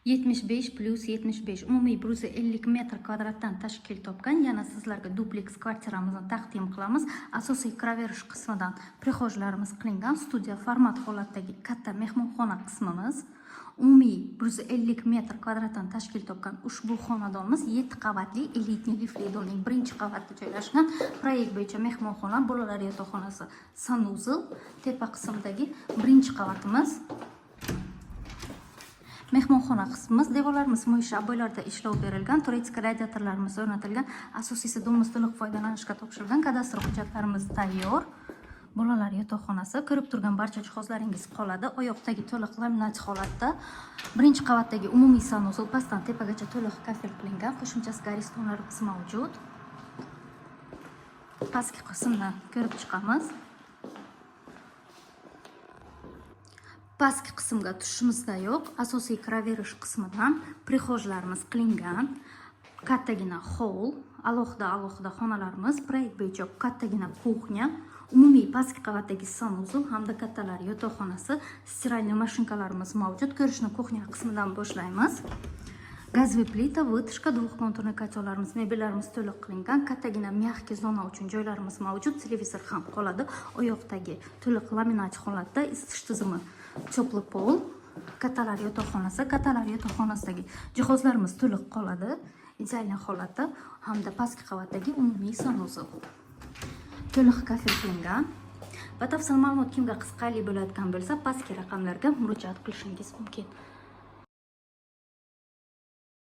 75 plyus 75, umumiy 150 metr kvadratdan tashkil topgan yana sizlarga dupleks kvartiramizni taqdim qilamiz. Asosiy kiraverish qismidan прихожий larimiz qilingan, studiya format holatdagi katta mehmonxona qismimiz. Umumiy 150 metr kvadratdan tashkil topgan ushbu xonadonimiz 7 qavatli элитный liftli дом ning birinchi qavatida joylashgan. Proyekt bo'yicha mehmonxona, bolalar yotoqxonasi, санузел, tepa qismidagi birinchi qavatimiz. Mehmonxona qismimiz, devorlarimiz mo'ysha обой larda ishlov berilgan, турецкий radiatorlarimiz o'rnatilgan. Asosiysi, дом imiz to'liq foydalanishga topshirilgan, kadastr hujjatlarimiz tayyor. Bolalar yotoqxonasi, ko'rib turgan barcha jihozlaringiz qoladi. Oyoqdagi to'liq laminat holatda. Birinchi qavatdagi umumiy санузел pastdan tepagacha to'liq kafel qilingan, qo'shimchasiga aristonlarimiz mavjud. Pastki qismni ko'rib chiqamiz. Pastki qismga tushishimizdayoq asosiy kiraverish qismidan прихожий larimiz qilingan. Kattagina холл, alohida alohida xonalarimiz, proyekt bo'yicha kattagina кухня, umumiy pastki qavatdagi санузел hamda kattalar yotoqxonasi, стиральный mashinkalarimiz mavjud. Ko'rishni кухня qismidan boshlaymiz. Газовый plita, вытяжка, двухконтурный котел larimiz, mebellarimiz to'liq qilingan. Kattagina мягкий zona uchun joylarimiz mavjud, televizor ham qoladi. Oyoqdagi to'liq laminat holatda, isitish tizimi теплый pol, kattalar yotoqxonasi, kattalar yotoqxonasidagi jihozlarimiz to'liq qoladi, идеальный holatda hamda pastki qavatdagi umumiy санузел to'liq kafel qilingan. Batafsil ma'lumot kimga qiziqarli bo'ladigan bo'lsa, pastki raqamlarga murojaat qilishingiz mumkin.